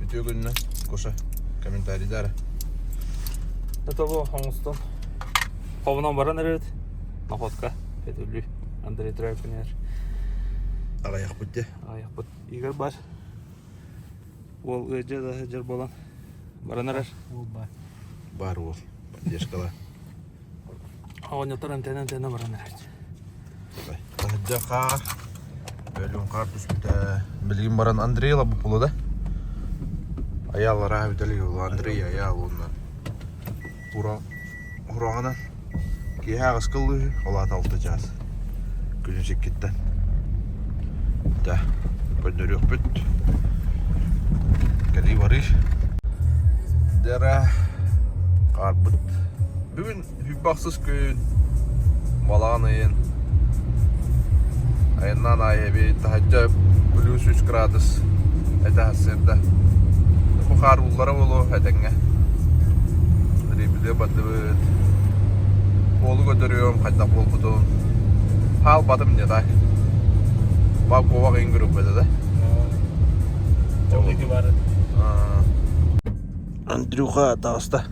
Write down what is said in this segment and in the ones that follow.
Үтүө күнүнэн, Гоша, комментарийдары. Это бу оҥостон хомунан баран эрэбит. Находка, Петүлүү, Андрей Трапинер. Аҕыйахпыт дии. Аҕыйахпыт. Игорь бар. Уол ыалдьа да сылдьар буолан баран эрэр. Уол баар. Баар уол. Поддержкала. Оҕонньоттор эмтэнэ-эмтэнэ баран эрэр. Таһырдьа хаар, бөлүн хаар түспүтэ. Билигин баран Андрей лабы да? Аял араа бүтэлий ол Андрей Аял уонна Ураҕынан киэһэ аҕыска ыллыыһы, ол аата алта чаас. Күнүс иккиттэн. Да, көннөрүөхпүт. Кэлии барыы. Дьэ хаарбыт. Бүгүн Хүббахсыс күн, балаҕан ыйын айаннаан аайы эбии таһырдьа плюс үс градус этэ сарсыарда. Бу хаар ууллара буолуо этэҥҥэ. Рибилиэ бардыбыт. Уолу көрдөрүөм хайдах буолбутун. Хаалбатым не так. Бакова ыйын группата да. Ол ити бары. Андрюха таҕыста.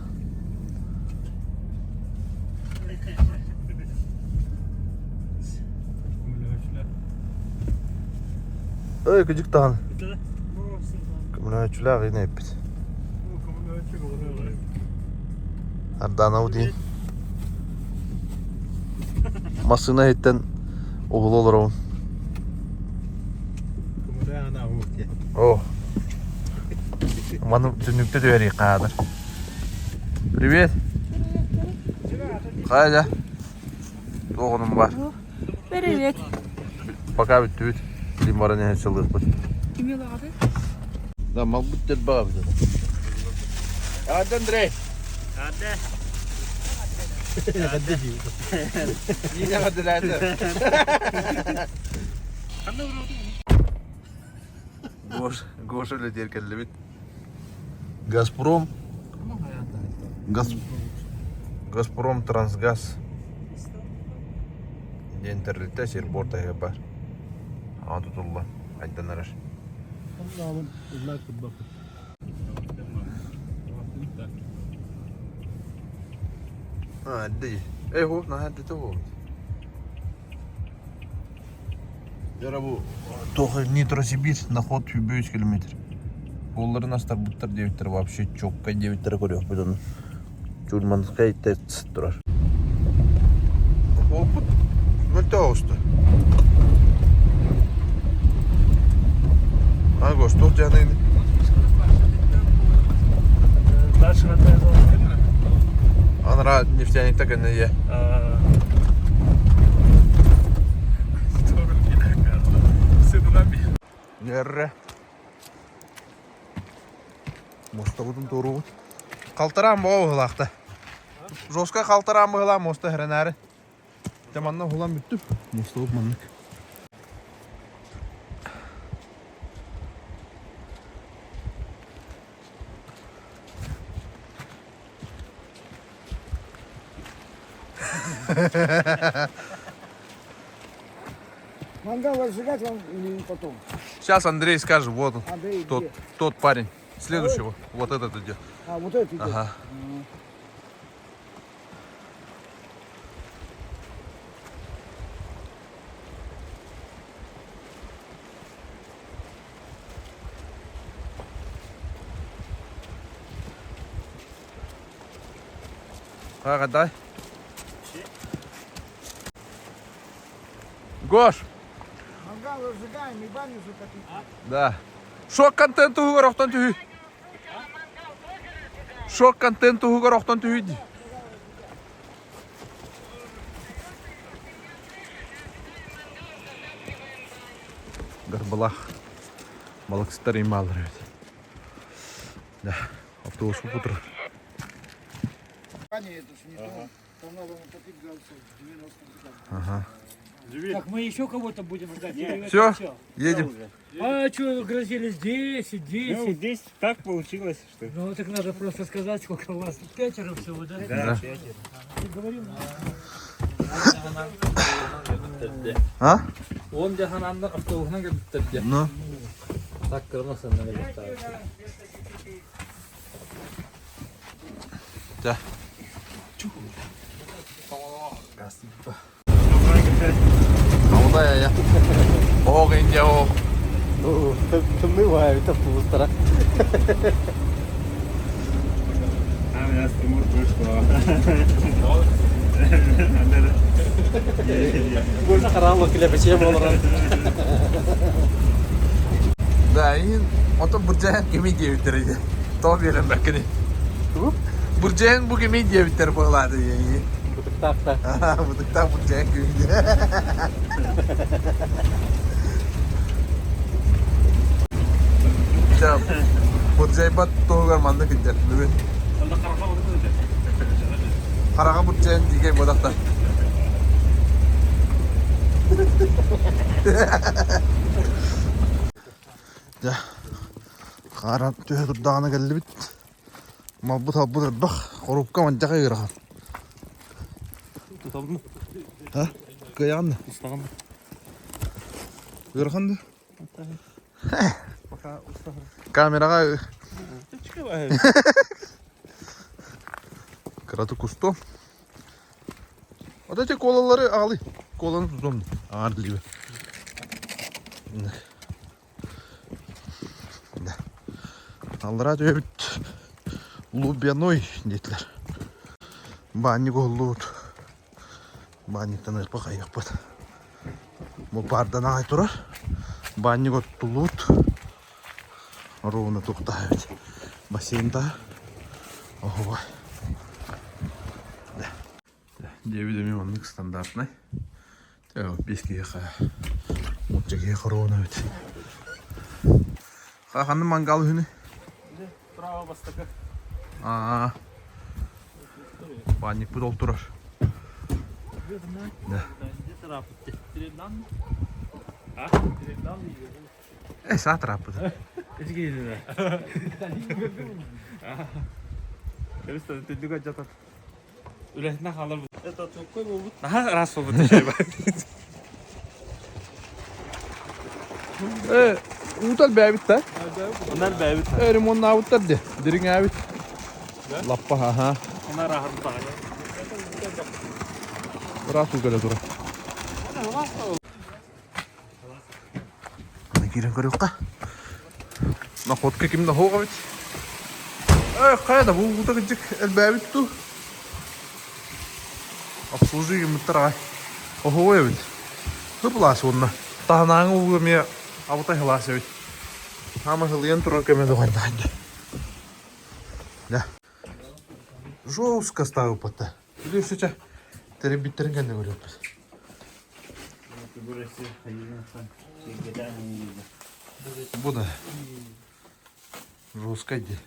Ой, күдүк даҕаны. Көмөлөһөөччүлээх иһин эппит. Ардаанабыт иһин. Массыына иһиттэн уһула олоробун. О, маны түннүктэ түһэрии хаадыр. Привет. Хайа? Туох бар? Привет. Пока бүттүбүт. Билим баран иһэн сылыахпыт. Кими ылаҕытый? Да, малбыт дербаҕа бит. Аады Андрей. Аады. Иинэ хадылааты. Гош, Гоша үлэтигэр кэллибит. Газпром Газ... Газпром Трансгаз диэн тэрилтэ сирбор таһыгар баар. Аҕа тутулла айдан эрэр. А, ди. Эй, ху, наһаа дите буолбут. Дьэ бу туох Нитро Сибирь на ход 100 километр. Буолларын астарбыттар диэбиттэр вообще чоккай диэбиттэрэ көрүөхпүт ону. Чульманскай ТЭЦ турар. Опыт мөлтөх оҕуста. А, гостуох дьаныйны. Дальше Анара нефтяникта кэннэ ийэ. Нерре. Мостабытын туоруубут. Халтараан боҕо быһылаахта. Жестко халтараан быһылаах моста хэрэнээри. Дьэ манна уһулан бүттүм. Мостабыт маннык. Мангал разжигать вам или потом? Сейчас Андрей скажет, вот он, Андрей, тот, где? тот парень. Следующего, вот этот идет. А, вот этот идет. Ага. Ага, дай. Гош! Мангал разжигаем и баню затопить. Да. Шок контент туһугар охтон түһүй. Шок контент туһугар охтон түһүй дии. Гарбалах балыксыттар имаалар эбит. Да, автобус утро. Баня это ж не то. Там надо натопить градусов 90. Ага. Так мы еще кого-то будем ждать? Или это Все, всё? едем. А что, грозились 10, 10. Ну, здесь так получилось, что... Ну, так надо просто сказать, сколько у вас. Пятеро всего, да? Да. Ты говорил? А? Он дьаһананнар автобуһунан кэлбиттэр диэн. Ну. Так кырмасыннан кэлбиттэр. Чэ. Аудай Ох, Индия, ох. Тымныы баайбыт автобустара. А, у нас Тимур вышел. Больше хараал килэпэчиэ буоларан. Да, иин ото бурдьаһан кими диэбиттэр ити. Тоҕо биэрэн бэккини. Тугу? Бурдьаһан бу кими диэбиттэр буолаады иин. Бытыктаах да. Бытыктаах бурдьаһан кими Чэ, бурдьайбат туһугар маннык илдьэр бүгүн. Хараҕа бурдьайан дьиикэй буолахтар. Дьэ, хаара түһэ турдаҕына кэллибит. Малбыт-албыт элбэх, хоруопка мандьаҕа ыарахан. Тутабын. А? Кыайаҕын да? Устаҕын. Ыарахан да? Камераҕа кыратык устуом. Вот эти колалары аҕалый. Коланы тутуом. Аҥаар либо. Аллараа түһэбит Лубяной диэтилэр. Баанньык уһуллубут. Баанньыктан ыарпа хайыахпыт. Бу паардан аҕай турар. Баанньык оттуллубут. Ровно туохтаах эбит. Бассейн да. Оһуобай. Диэбит эмиэ маннык стандартнай. Биэс киһиэхэ уонча киһи хоруона эбит. Ханнык мангал үһүнүй? Право бастакы. Аа. Баанньыкпыт ол турар. Да. Э, саа тырааппыт. Үлэһитинэ хаалар Это такой буолбут. Наһаа ыраас буолбут Э, уутал бээбит да? Онар бээбит. Э, ремоннаабыттар де. Дириҥээбит. Лаппа, аха. Онар аһарбыт аҕай. Ыраас уу кэлэ турар. Киирэн көрүөххэ. Находка ким да суох эбит. Э, хайа да бу уута кырдьык элбээбит дуу? Обслуживание гыммыттар аҕай. Оһуой эбит. Кыпылаас уонна. Таһынааҥы ууга эмиэ абытай сылаас эбит. Хаама сылыйан турар кэмэ доҕордоһойдо. Да. Жестко ставыппатта. Или өссө тэрийбиттэрин кэннэ көрүөхпүт. Бу да жесткай дии.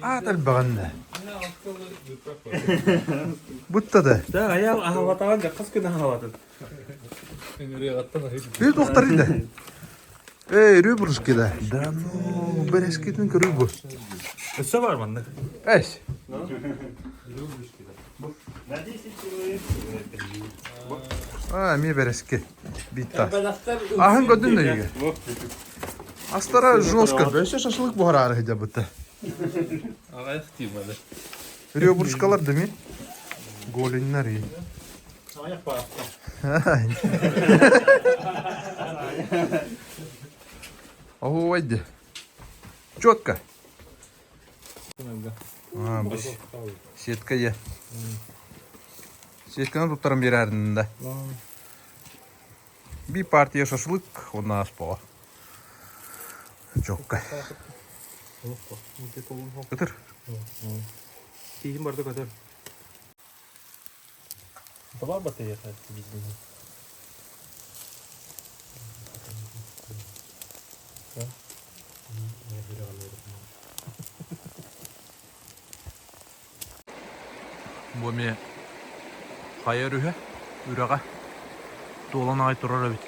Аат элбэҕин да. Бутта да. Да, аял аһаватаҕын хас күн аһаватын. Били туохтарый да? Эй, ребрышки да. Да ну, бэрэскитин көрүү бу. Өссө бар маннык. Эс. А, эмиэ бэрэски. Биитта. Аһын көрдүн да үйгэ. Астара жестко. Өссө шашлык буһараары сылдьабыта. Аҕайах тиимады. Ребрышкалар да ми? Голеннар и. Оһуобай дии. Четко. А, бу сетка дьэ. Сетканы туттаран биэрээрин да. Би партия шашлык уонна аспоҕа. Чокка. Көтөр. Тииһин барда көтөр. Давай батарея бизнес. Бу эмиэ хайа өрүһэ, үрэҕэ туолан аҕай турар эбит.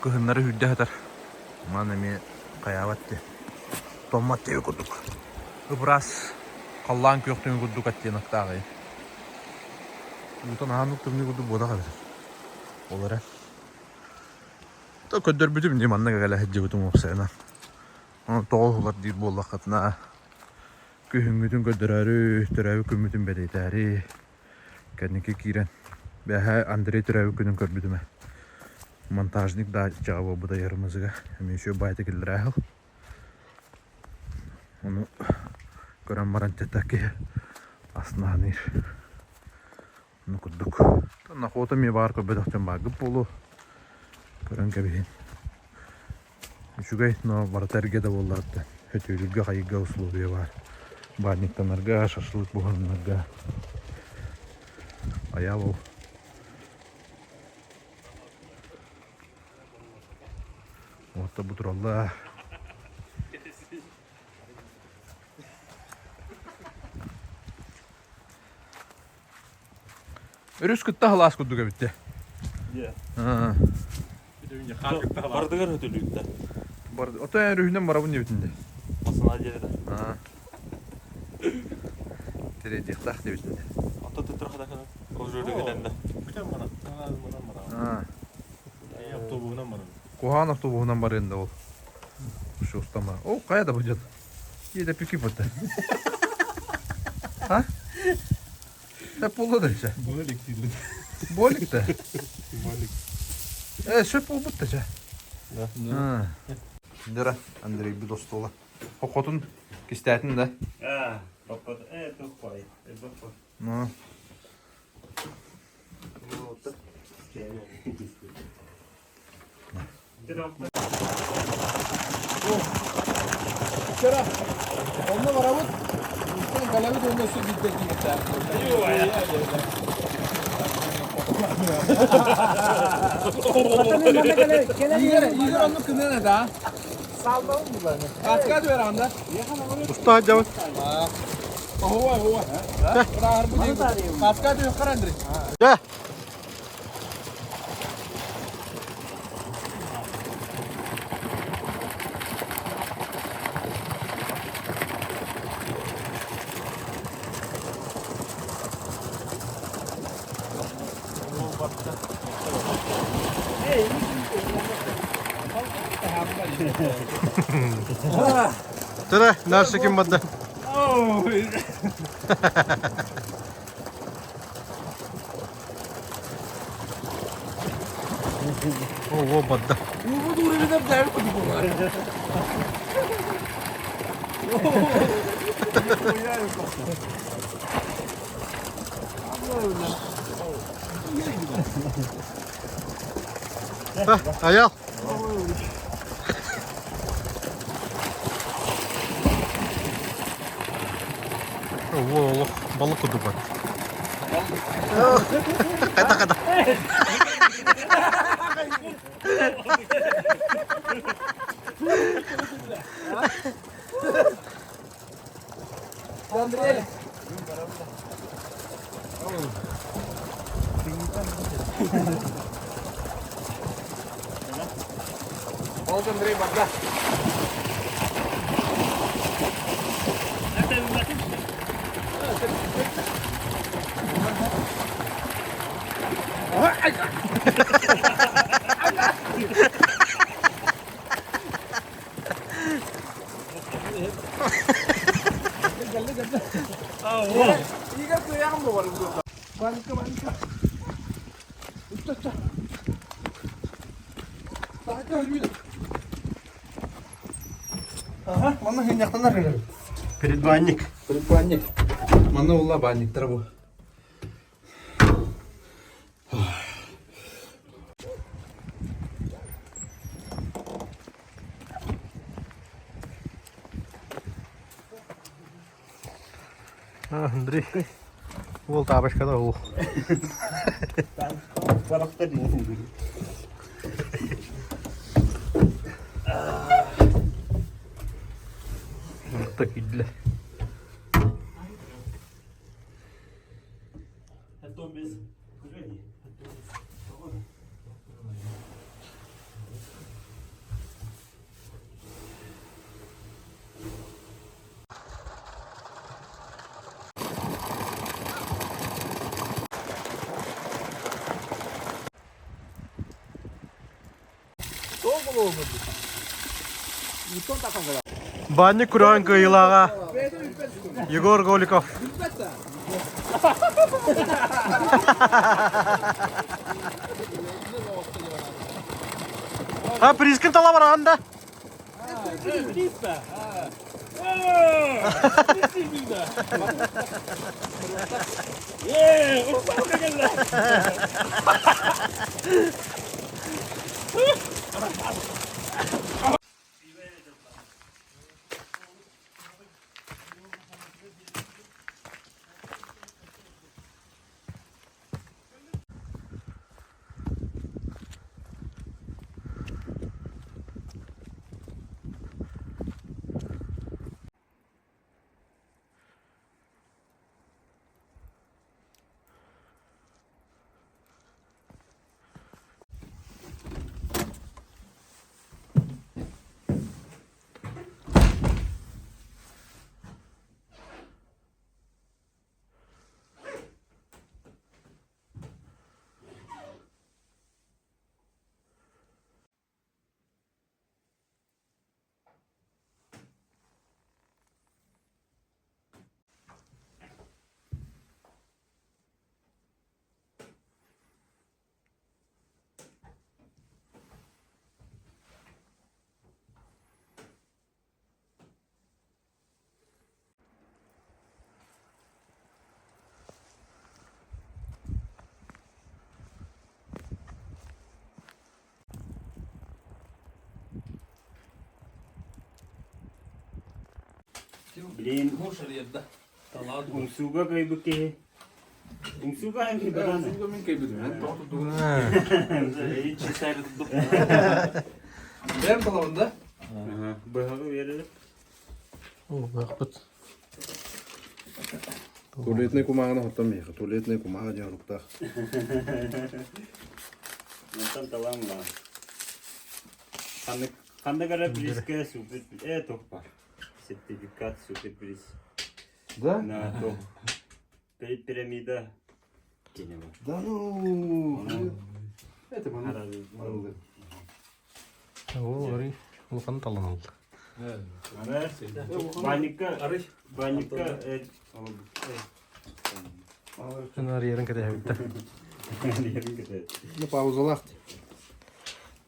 Кыһыннары сүүрдэ сытар. Манан эмиэ хайаабат дии. Томмот диэби курдук. Ып-ыраас халлаан күөхтүҥү курдук оттеноктаах ый. Уутан аһаан тымныы курдук буотах эбит. Ол эрэ. Көрдөрбүтүм дии манна кэлэ сылдьыбытым уопсайынан. Ону тоҕо уһулар диир буоллаххытына, күһүҥҥүтүн көрдөрөөрү, төрөөбүт күммүтүн бэлиэтээри кэнники киирэн бэҕэһээ Андрей төрөөбүт күнүн көрбүтүм ээ. Монтажник даачаҕа буолбута Ярмазыга эмиэ үчүгэй баайта киллэрээһил. Ону көрөн баран чата киһи астынаһыныыр. Ону курдук. Охота эмиэ баар көрбөтөх дьон бааргыт буолуо. Көрөн кэбиһин. Үчүгэй, но барыта эргэ да буолларыттан өтүүлүргэ хайыга условия баар. Баанньыктанарга, шашлык буһарынарга. Айаал ол. Уотта бу тураллар. Өрүс кытта халаас курдук эбит дии. Бардыгар өтөлүүттэ. Ото өрүһүнэн барабын диэбитин дии. Масына диэбитэ. Тириэрдиэхтээх диэбитин дии. Ото тыттырхата Ожурдугутэннэ. Бүтэн баран. Баран. Автобуһунан баран. Куһаҕан автобуһунан барыан да ол. Устама. О, хайа да будет. Едэ пики бутта. А? Да полу да еще. Болик дииллэр. Болик да. Болик. Сөп буолбут да чэ. Да. Дыра, Андрей бу остуола. Хохотун кистээтин да. А, папа, тухпай. Папа. Ну. Онно барабыт, устан кэлэбит уонна өссө биирдэ Игорь, оннук кынын да? Катка түһэр Уста сылдьабыт. Оһуа, оһуа. Катка түһэр Андрей. Дьэ. Тара, наша ким бадда. О, бадда. Аял. О, балык курдук бар. Қайда, қайда. Андрей. Вот Андрей барда. Ага, манна хинняктанар кэлэр. Предбанник. Предбанник. Манна улла банниктар бу. Андрей, уол таабашкада ол. Так идле. Банник күрэҕин кыайыылааҕа Егор Голиков. А, призкин тала бараҕын да? Блин, умсууга кыайбыт киһи. Умсууга эн кыйбатаҕын. Умсууга мин кыйбытым. Эн тоҕо турдугун? Бэйэм талабын да? Быһаҕы биэрэлэр. Быһахпыт. Туалетнай кумааҕыны оттон миэхэ. Туалетнай кумааҕы диэн уруктаах. Мантан талаан баар. Ханнык ханнык эрэ призка супер тохпа. Сертификат суперприз. Да? На то. Пирамида кинема. Да ну. Это маны. Ол арый улахан талан алды. Банникка банникка Арыйарын кэтэһэбиттэ. Ну паузалаах.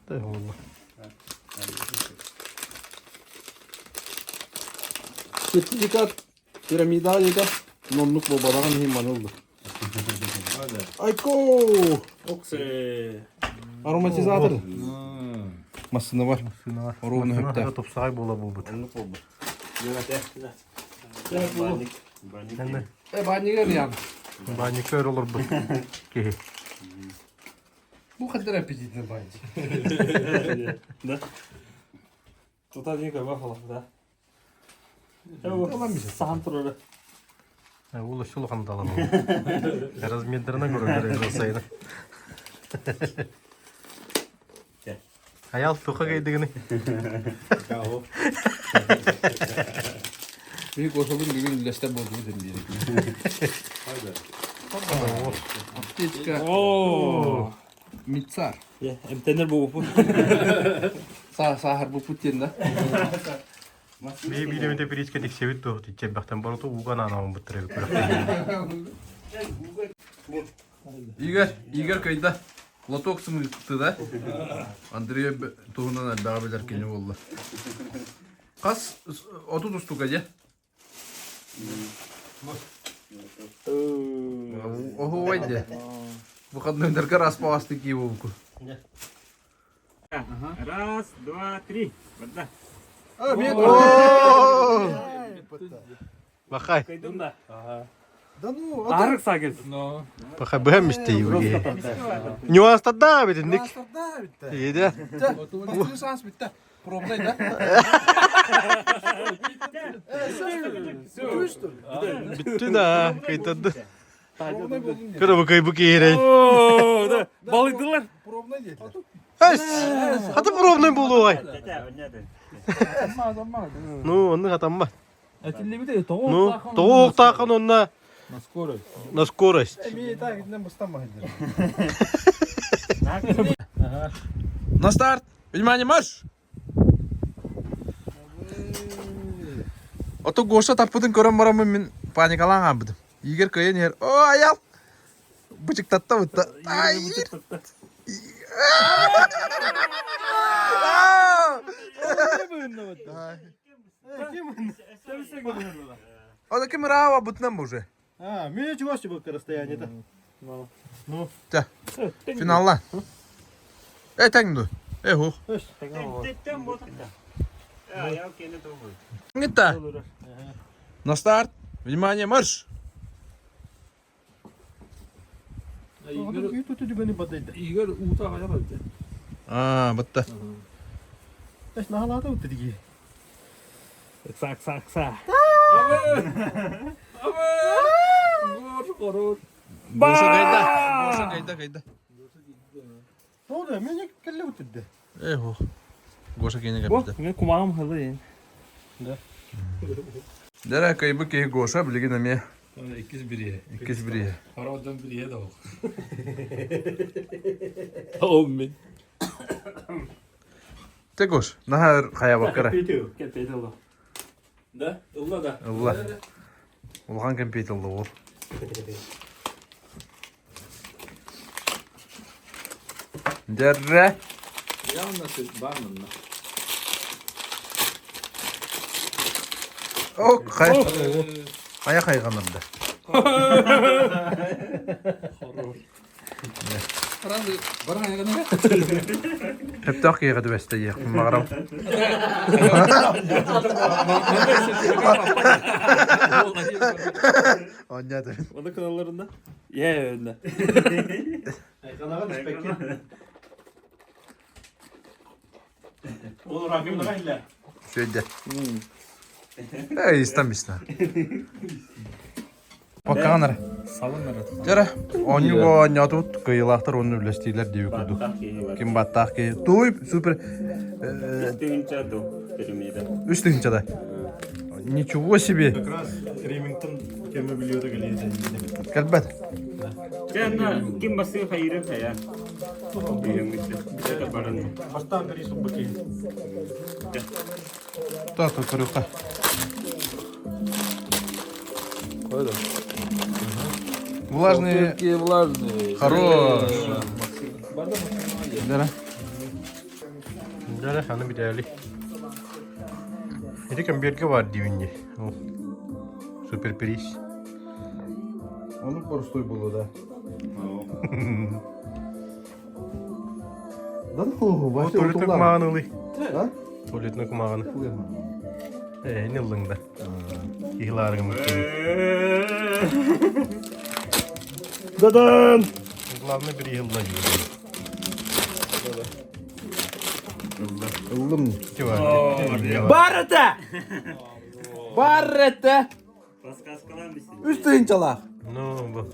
Да болла. Сертификат пирамида диэтэ. Оннук буолбатаҕын иһин маны ыллым. Айко! Оксе. Ароматизатор. Массыына бар. Массыына бар. Оруобуна Массыына сөптөөх. тупсаҕай буола буолбут. Оннук буолбут. Банник. Банник. Э, баннигар ян. Банникка өр олорбут киһи. Бу хаддар аппетитный банник. Да. Тута дии көрбөх олох да. Сахан турары. Ол өссө улахан далан Размердерine көрөлөр сайына. Аял туха кайдыгыны. Биһи кошобун бүгүн үллэстэр буолдубут эмиэ. Аптечка. О! Мицар. Эмтэнэр буолбуппун. Сааһарбыппыт диэн да. Бии бииремите пирискэ тиксибит туох тиччэрбэхтэн барыта ууга анаан эбит Игорь, Игорь кайда? Лоток сымыытты да? Андрей туһунан элбэҕи билэр кини буолла. Хас 30 устука дьэ? Оһуобай дьэ. Выходнойдарга распаҕасты кии буолку. Раз, два, три. Барда. Бахай. Да ну, Арык сагыз. Бахай быһам истей Нюанстарда битинник. Иде. Шанс битте. Пробный да? Бүттү да, кыйтарды. Көрө бу кый бу киирей. О, да. Балыйдылар. Пробный диэтилэр. Эс! Хата пробный буолуой. Ну, онну хатамма. Этиллибите тоҕо Ну, тоҕо уохтааххын онно На скорость. на скорость. Эмиэ так итинэн быстан баһыллар. На старт! Внимание, марш! Ото Гоша тарпытын көрөн бараммын мин паникалаан хаалбытым. Игорь кыайан иһэр. О, аял! Бычыктатта бутта. Ай! О, ким ырааҕа бутунан уже. А, меня чего себе расстояние-то? Ну. Тэ. Финалла. Э, тэҥ ду. Э, хух. Нита. На старт. Внимание, марш! Игорь уута аҕайа барда. Аа, бытта. Эс наһалаата утты дии. Ыкса, ыкса, ыкса. Гош, Гоша кайда? Гоша кайда, кайда? Тоҕо мен кэллэ утырды. Э, хух. Гоша киэнэ Бу, кэлбитэ. мен кумаҕым хылы Да. Дэрэ, кыйбы киһи Гоша билигин эмиэ Иккис бириэ. иккис бириэ. Хородон бириэ да ол. Ол мин. Те Гош, наһаа өр хайабаккара. Кэппиэт ылла. Да? Ылла да. Ылла. Улахан кэмпиэт ылла уол. Дэррэ. Явно бар манна. О, хай. Хайа хайҕанырда. Сөптөөх киһиэхэ түбэстэ диэхпин баҕарабын. Оонньоотум. Оны кыналларында? Е, önde. Айханаҕа түспэккин. Ол ракымнаға иллэ. Үчүгэйдэ. Э, истан бистан. Поканар. Дьэрэ, оонньууга оонньоотубут, кыайыылаахтар уонна үллэстиилэр диэби курдук. Ким баттаах киһи. Туй, супер. Үс тыһыынча да. Ничего себе. Как раз Ремингтон кеме билиота кэлиэ Кэлбэт. Ким басы хайыры хая. Бастаан бери суббаки. Та, та, көрүөххэ. Влажные. Такие влажные. Хорош. Да. Дьэ, аны бүтээли. Ити кэмбиэргэ баар диибин дии. Ол суперприз. Ону простой было, да. Да ну, Ол туалетный кумааҕын ылый. А? Туалетный кумааҕын. Ээ, ини ыллыҥ да. Киһилаарыгым Дадан! Главное бери ылла Ыллым. Бар это! Бар это! Подсказкалар мисин. Үс тыһыынчалаах. Ну, бу.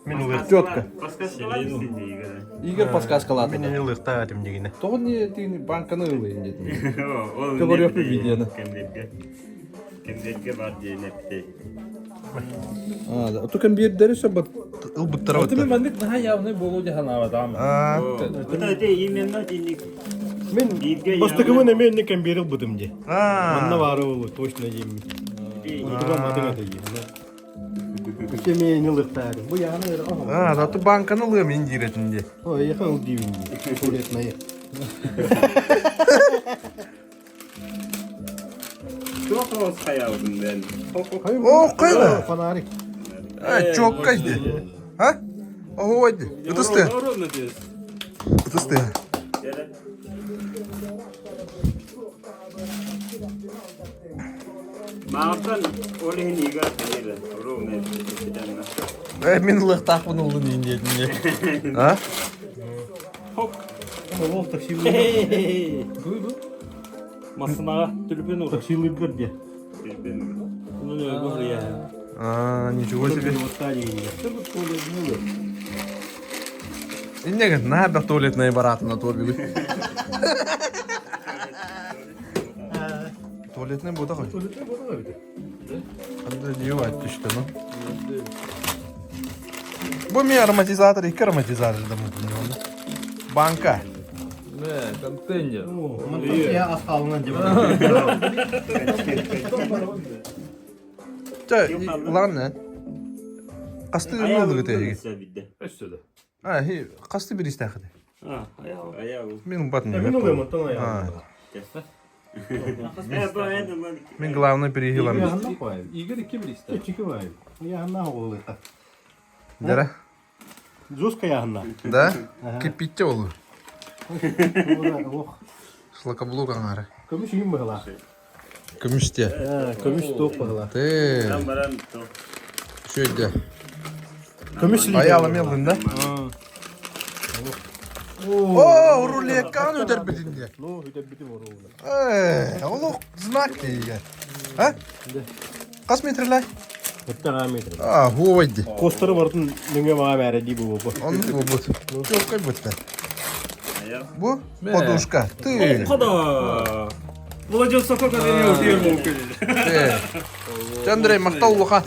Мин ылыах. Четко. Подсказкалар мисин дейгene. Игорь подсказкалааты. Мин ылыахтаах этим дигинэ. Тоҕо не тиини банканы ылыйын диэтим. Ол Говорю, видеоны. Кемдерге. Кемдерге бар диэн эппитей. А, да. Ту кэмбиэрдэри сөп Ылбыттара Ты бытта. маннык наһаа явный буолуо дии санаабатаҕым. Аа. Это это именно денег. Мин Бииргэ бастакыбын эмиэ инник кэмбиэри ылбытым дии. Манна Аа. баары буолуо, точно диэммин. Онтугам атын ата дии. Кеме ини ылыахтаах. Бу яаны эрэ Аа, да ту банканы ылыам ин диирэтин дии. Ой, яха ыл диибин дии. Туалетная. Çok hoş hayalım ben. О, кайда? Фонарик. Э, чоккай дии. А? Ого, дии. Ытысты. Ытысты. Мағаттан ол иһин Игорь кэлиирэ. Ровно Э, мин ылыахтаахпын ыллын иин диэтин дии. А? Ол такси Масынаға түлпен ұр. Таксилыыргар дии. А, ничего себе. Иннеге, наһаа туалетная бараатына туобигы. Туалетный бута хоть. Анда дьювать түстэ, ну. Бу ми ароматизатор, икки ароматизатор да му Банка. Контейнер. Чэ, ладно. Хасты ыллыгыт эһиги? Өссө да. А, хасты биристээхит? Мин батын. Мин ылыам, оттон аяҕым. Мин главный перехилам. Игорь икки биристэ. Чики бай. Яһанна оҕолуйха. Дара? Жестко яһанна. Да? Киппитте олу. Ох. Шлакоблок аңары. Көмүс үйүн быһылаах. Көмүсте. Көмүс туох быһылаах. Ты. Шөйдө. Көмүс Аяла мелдин да? О, рулетканы өтөрбүтүн де. Ну, өтөрбүтүм оруна. Э, олох знак дейге. А? Қас метрлер? Өттө метр. А, хуойди. Косторы бартын нөңө мага бәрі дей бу бу. Он бу бут. Чоккай бутта. Бу подушка. Ты. Кода. Молодец, сколько ты Ты. Андрей, мактал улахан.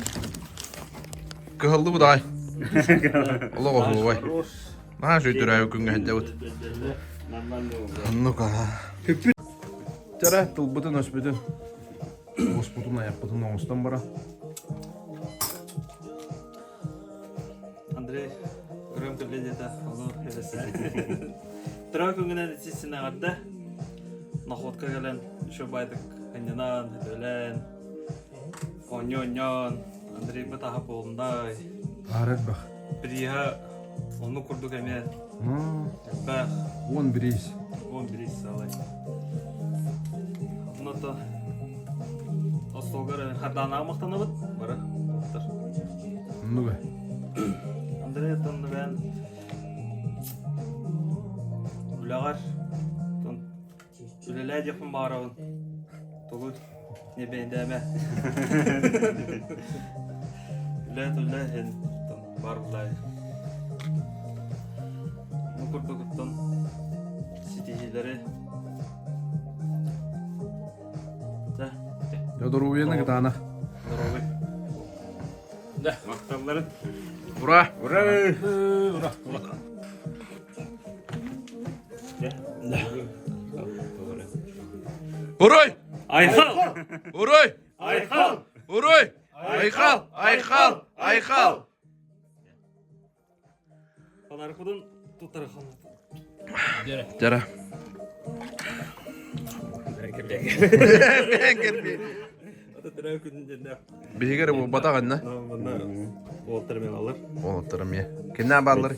Кыһаллы будай. Олоҕо хуой. Наһаа сөйдөрөөбү күҥҥэ сылдьабыт. Ну-ка. Чара тылбытын өспүтүн уоспутун айахпытын оҥостон бара. Андрей, ырыам кэллэ диэтэ, ону Тыра күҥүнэн итиссин эҕэрдэ. Находка кэлэн, еще байдык ынньанан, өтөлөөн, оонньуу-оонньоон, Андрейбыт аһа буолундай. Аар элбэх. Бирииһэ ону курдук эмиэ элбэх. Уон бириис. Уон бириис саалай. Онно остуолгар хардаанаҕа махтанабыт бары уолаттар. Оннуга. Андрей оттон бэйэн үлэҕэр оттон үлэлээ диэхпин баҕарабын. Тугу не бэйдээмэ. Үлэ үлэ иһин оттон бар булай. Бу курдук оттон ситиһиилэри Дьэ. Доруобуйаны кытаанах. Здоровый. Да. Махталларын. Ура! Ура! Ура! Ура! Уруй! Айхал! Уруй! Айхал! Уруй! Айхал! Айхал! Айхал! Подаркудун туттархан. Жара. Биһигэр бу батаҕанна. Уолтар мен алар. Уолаттар эмиэ. Кимнээх бааллар?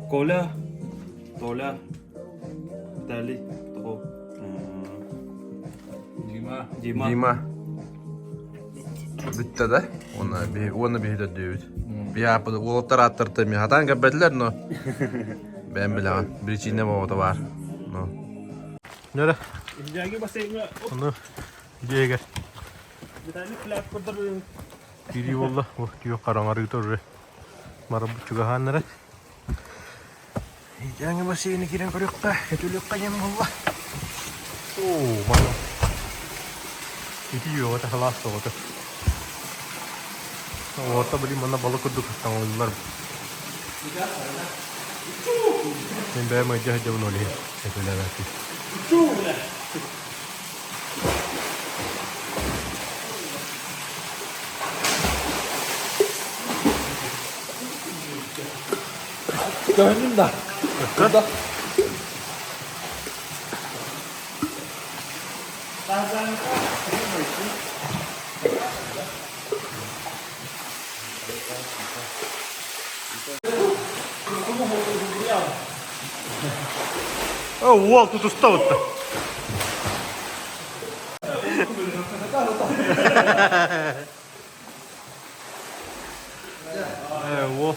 Коля, Толя, Виталий, Тоҕо. Дима. Дима. Дима. Бүттэ да? Уонна биһи уонна биһи төрдүөбүт. Биһи ааппыт уолаттар ааттарта эмиэ хатаан кэлбэтилэр, но бэйэм билэҕин. Причина бобото баар. Но. Нөрө. Индиаги бассейҥҥа Ону дьиэгэр Виталий пляж курдар киирии буолла. Бу түүх хараҥарыыта уже барабыт чугаһаан эрэ. Индиаҥы бассейны киирэн көрүөххэ, көтүлүөххэ диэн буолла. Оо, мана. Ити үөҕэ халаас тоҕото. Орто блин манна балык курдук таҥыллар. Мен бэйэм ыйдьа сылдьабын ол иһин этилээбэппин. Көһүннүм да. Да. О, уол тутуста бутта. Э, уол.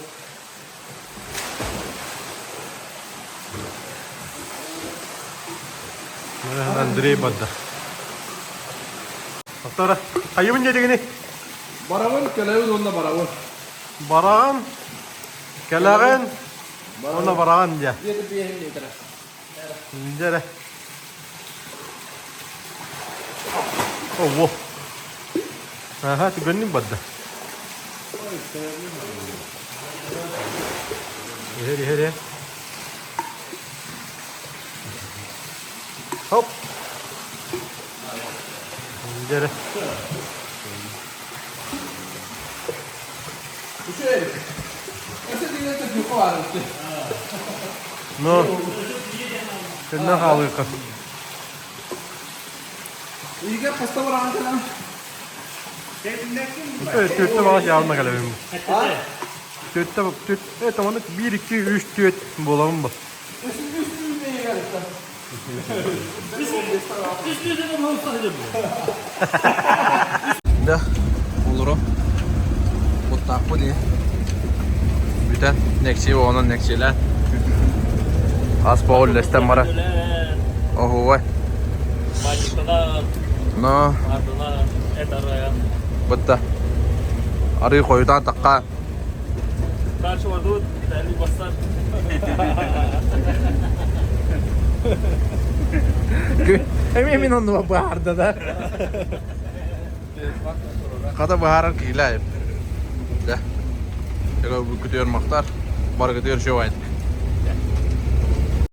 Андрей барда. Автора, хайыбын дедигини? Барабын, кэлэбин уонна барабын. Бараҕын, кэлэҕин, уонна бараҕын дьэ. Дьэрэ. Ого. Аха, түгэнник барда. Иһэр, иһэр, иһэр. Хоп. Дьэрэ. Ну, кэннэ хаалыахха. Игорь поставран кэлэн. Түөртэ баҕас явно кэлэбин. Түөртэ, түөрт, это оны 1, 2, 3, 4 буолабын бу. Да, олоро. Буттаахпын ии. Бүтэн, нэксиэ онон нэксиэлээн. Ас боҕул үллэстэн бара. Оһуобай. Но бытта. Арыы хойутаан тахха. Дальше вадут, Виталий бассар. Эми мин оннуба быһаарда да. Хата быһаарар киилэ. Да. Эго күтүөр махтар. Баргытыгар шоу айтык.